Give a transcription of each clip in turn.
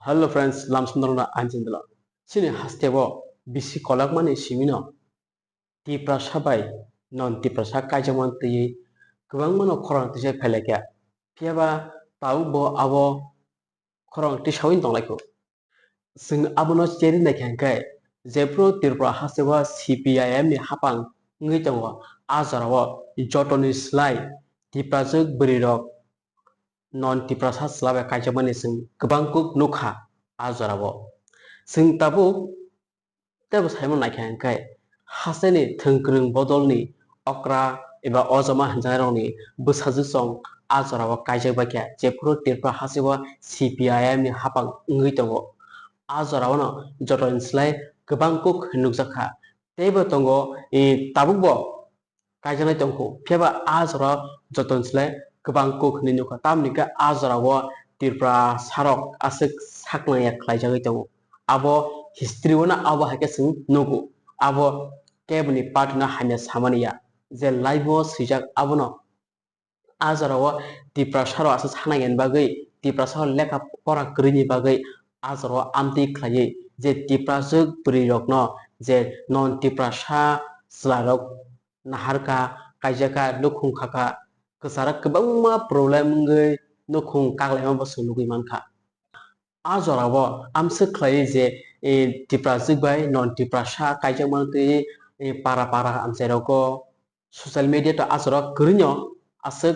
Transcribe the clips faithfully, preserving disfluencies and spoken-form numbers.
Hello friends, lamsumdorno anjindalo. Chini hasteo bisi kolokmani simino Tiprasa bai non Tiprasa kaijakmani twi kwbangmano khorang tisa phelaikha. Phiyaba tabukbo abo khorang tisawi tonglaikho. Chwng abono cheri naikha hwnkhe, jephru Tripura hasteo C P I M ni hapang wngwi tongo, a jorao jotoni slai Tiprajwk bwrwirok non Tiprasa chwla bai kaijakmani chwng kwbang kuk nukha a jorao. Chwng tabuk teibo saimano naikha hwnkhe, hasteni thwngkwrwng bodolni okra eba ojama hwnjaknairokni bwsajwksong a jorao kaijak baikha, jephru Tripura hasteo C P I M ni hapang wngwi tongo. A joraono jotoni slai kwbang kuk nukjakha. Teibo tongo, e, tabukbo kaijaknai tongkhu. Phiyaba a jora jotoni slai kwbang kuk hinwi nukha. Tamoni khe a jorao Tiprasarok aswk saknangya khlaijagwi tongo. Abo history-o no abo hai khe chwng nugo. Abo keboni party-no hamya samani ya. Je live-o swijak abono a jorao Tiprasarok aswk saknangya ni bagwi, Tiprasarok lekha pora kwrwini bagwi a jorao amtwi khlaiwi je Tiprajwk bwrwirokno je non Tiprasa chwlarok naharkha, kaijakha, nukhung khakha, kwcharo kwbangma problem wngwi nukhung kaklaima bo chwng nugwi mankha. A jorao amswk khlaiwi je, e, Tiprajwk bai non Tiprasa kaijakmani twi, e, para para amchairogo social media to a jorao kwrwino aswk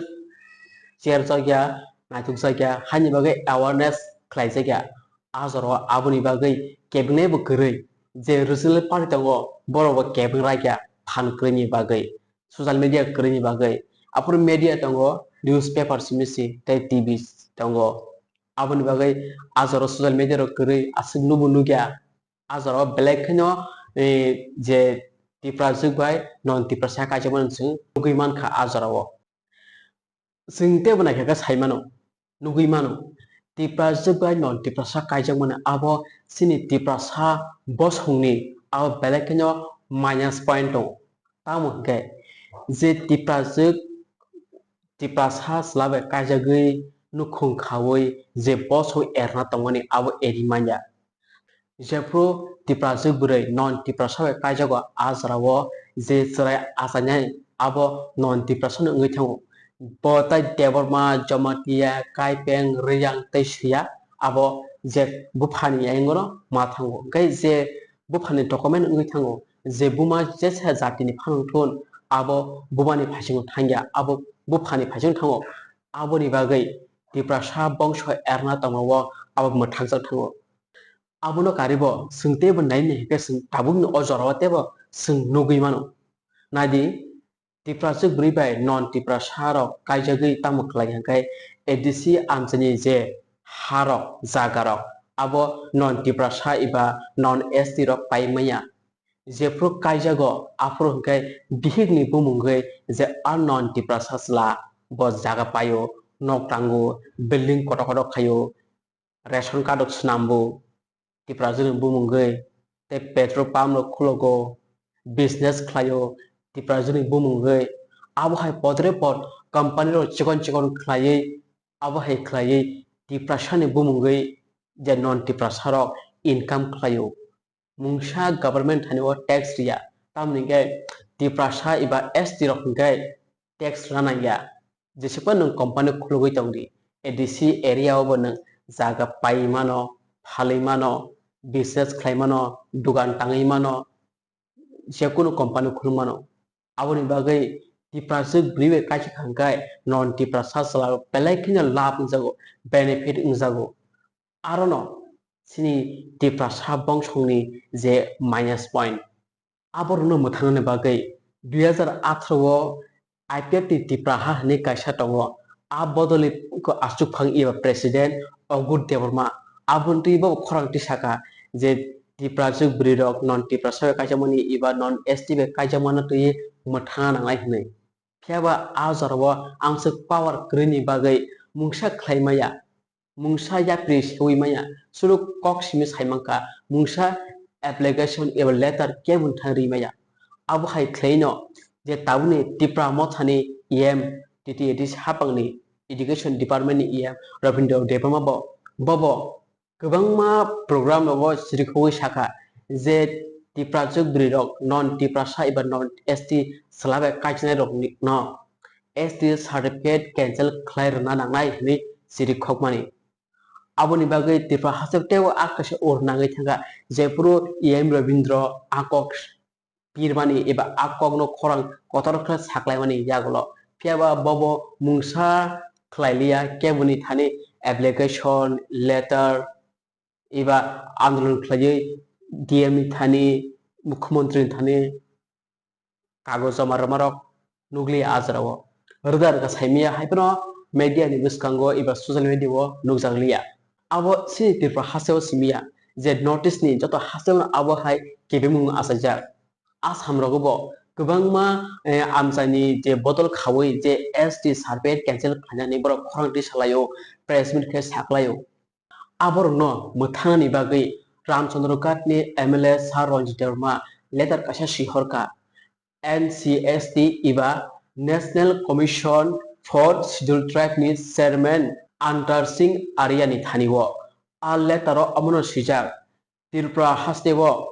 cherjakya, naithokjakya, haini bagwi awareness khlaijakya. A jorao aboni bagwi kebengnairokbo kwrwi, je regional party tongo, borokbo kebeng raikya phan kwrwini bagwi, social media kwrwini bagwi. Aphuru media tongo, newspaper simi si tei T V tongo. Aboni bagwi a jorao social media rok kwrwi aswk nubo nukya. A jorao belai kheno, eh, je Tiprajwk bai non Tiprasa kaijakmani chwng nugwi mankha a jorao. Chwng teibo naikha khe sai mano, nugwi mano. Tiprajwk bai non Tiprasa kaijakmani abo chini Tiprasa bosongni abo belai kheno minus point tongo. Tamo hwnkhe je Tiprajwk Tiprasa chwla bai kaijagwi nukhung khaui je bosong erna tongmani abo eri manya. Jephru Tiprajwk bwrwi non Tiprasa bai kaijago a jorao je chwrai achainai abo non Tiprasano wngwi thango. Bo tai Debbarma, Jamatia, Kaipeng, Riyang tei Swiya abo je buphani ayangno ma thango. Hwnkhe je buphani document wngwi thango, je buma jesa jatini phano thun abo bumani phaisingo thangya, abo buphani phaisingo thango. Aboni bagwi Tiprasa bongso erna tongmao abo mwthangsa thango. Abono karibo chwng teibo naini hwnkhe chwng tabukni o jorao teibo chwng nugwi mano. Naidi, Tiprajwk bwrwi bai non Tiprasa rok kaijagwi tamo khlai hwnkhe A D C amchaini je ha rok, jaga rok, abo non Tiprasa eba non S T rok pai manya. Jephru kaijago, aphuru hwnkhe bihikni bumungwi je a non Tiprasa chwla bo jaga paio, nok tango, building kotor kotor khaio, ration card rok swnambo Tiprajwkni bumungwi, tei petrol pump rok khulogo, business khlaio Tiprajwkni bumungwi, abo hai podre pod company rok chikon chikon khlaiwi, abo hai khlaiwi Tiprasani bumungwi je non Tiprasa rok income khlaio. Mungsa government thani o tax riya, tamoni hwnkhe Tiprasa eba S T rok hwnkhe tax rana ya. Jesephano nwng company khulugwi tongdi, A D C area o bo nwng jaga pai mano, phalwi mano, business khlai mano, dugan tangwi mano, jekunu company khuluk mano. Aboni bagwi Tiprajwk bwrwi bai kaisa kha hwnkhe non Tiprasa chwla belai kheno labh wngjago, benefit wngjago. Arono chini Tiprasa bongsongni je minus point, aborokno mwthangnani bagwi dui hazar atharo o I P F T Tipra ha hwnwi kaisa tongo. A bodolni aswkphang eba president Agur Debbarma. Aboni twi bo khorang tisaka je Tiprajwk bwrwirok non Tiprasa bai kaijakmani eba non S T bai kaijakmano twi mwthangna nangnai hwnwi. Phiyaba a jorao amswk power kwrwini bagwi mungsa khlai maya, mungsa yapri seui maya, suru kok simi sai mankha, mungsa application eba letter kebo thang ri maya. Abo hai khlaino je tabukni Tipra mothani E M, T T A D C hapangni Education Department ni E M Rabindra Debbarma bo, bobo Kwbangma program rogo chirikhogwi sakha je Tiprajwk bwrwi rok non Tiprasa eba non S T chwla bai kaichanairokno S T certificate cancel khlai rwna nangnai hwnwi chirikhokmani. Aboni bagwi Tripura hasteo teibo a kaisa ur nangwi thangkha, jephuru E M Rabindra a kok pirmani eba a kokno khorang kotor khe saklaimani yagulo. Phiyaba bobo mungsa khlailiya, keboni thani application, letter, eba andolon khlaiwi D M ni thani, mukhyamantri ni thani kagoj joma rwmarok nukliya a jorao. Rwda rwkha saimaya hai phano media ni bwskango eba social media o nukjakliya. Abo chini Tripura hasteo simiya je notice ni joto hasteo no abo hai kebengmung achaijak. Assam rogo bo kwbangma, eh, amchaini je bodol khaui je S T certificate cancel khlainani borok khorang twi salaio, press meet khe saklaio. Aborokno mwthanani bagwi Ramchandra Ghat ni M L A Sir Ranjit Debbarma letter kaisa sihorkha, N C S T eba National Commission for Scheduled Tribe ni chairman Antar Singh Arya ni thani o. A letter o omono swijak, Tripura hasteo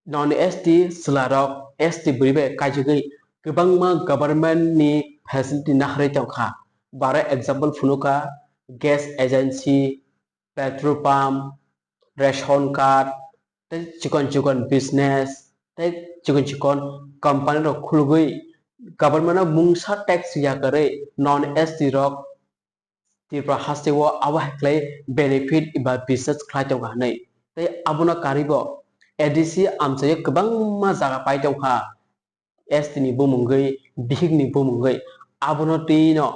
non S T chwlarok S T bwrwi bai kaijagwi kwbangma government ni facility naharwi tongkha. Bara example phunukha, gas agency, petrol pump, ration card, tei chikon chikon business, tei chikon chikon company rok khulugwi government o mungsa tax yakarwi non S T rok Tripura hasteo abo hai khlai benefit eba business khlai tongo hinwi. Tei abono karwibo A D C amchaio kwbangma jaga pai tongkha, S T ni bumungwi, bihik ni bumungwi. Abono twino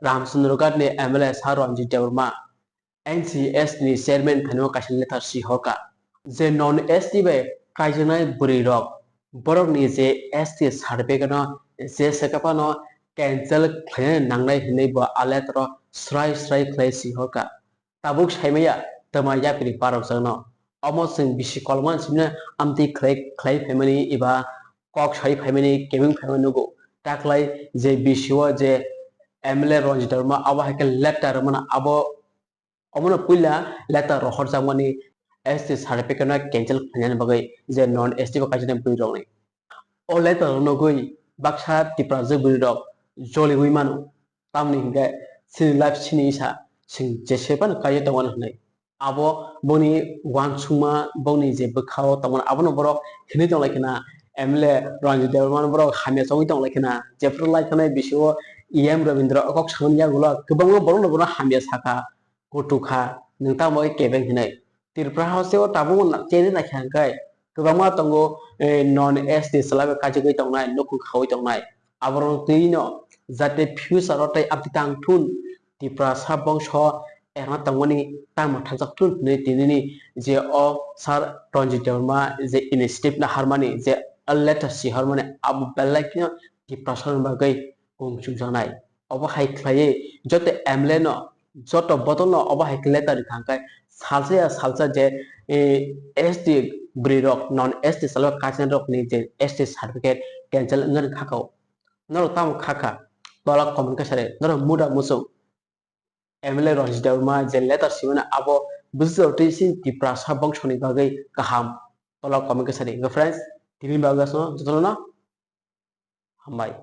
Ramchandra Ghat ni M L A Sir Ranjit Debbarma N C S T ni chairman phaino kaisa letter sihorkha je non S T bai kaijaknai bwrwi rok, borokni je S T certificate no je swkapano cancel khlaina nangnai hinwi bo a letter o srai srai khlai sihorkha. Tabuk saimaya twma yapri parokjakno. Omo chwng bisi kolokma simi amtwi khlai, khlai phaimani eba kok sai phaimani, kebeng phaimani nugo. Taklai je bisi o je M L A Ranjit Debbarma abo hai khe letter rwmano abo Omono puila letter rohorjakmani S T certificate no cancel khlainani bagwi je non S T bo kaisa bwrwi rokni. O letter o nugwi baksa Tiprajwk bwrwi rok joliwi mano. Tamni hinkhe chini life chini isa chwng jesephano kaiwi tongmani hwnwi. Abo boni uansukma boni je bwkhao tongmani abono borok hinwi tonglaikhe na M L A Ranjit Debbarma no borok hamya chongwi tonglaikhe na. Jephuru laikhanai bisio E M Rabindra o kok samani yagulo kwbangma borokno bono hamya sakha. Kutuk kha, nwng tamo khe kebeng hinwi. Tripura hasteo tabukno na-, cheri naikha hwnkhe kwbangma tongo, eh, non S T chwla bai kaijakgwi tongnai, nukhung khaui tongnai. Aborok twi no jate future o tei amtwi tang thun, Tiprasa bongso erma tongmani tangma thangchak thun hinwi tinini je o Sir Ranjit Debbarma je initiative naharmani, je letter sihormani abo belai kheno Tiprasa ni bagwi kung chukjaknai. Obo hai khlaiwi joto M L A no, joto bodol no obo hai khe letter rwkha hwnkhe salsa ya salsa je, eh, S T bwrwi rok, non S T chwla kaisa rok ni je S T certificate cancel wngani kha kha o. Norok tamo kha kha? Tola comment khe sari, norok muda muchung. M L A Ranjit Debbarma je letter simani abo bwswk twi sin Tiprasa bongso ni bagwi kaham. Tola comment khe sari. Hwnkhe friends, tini bagwi aswk jotono no hambai.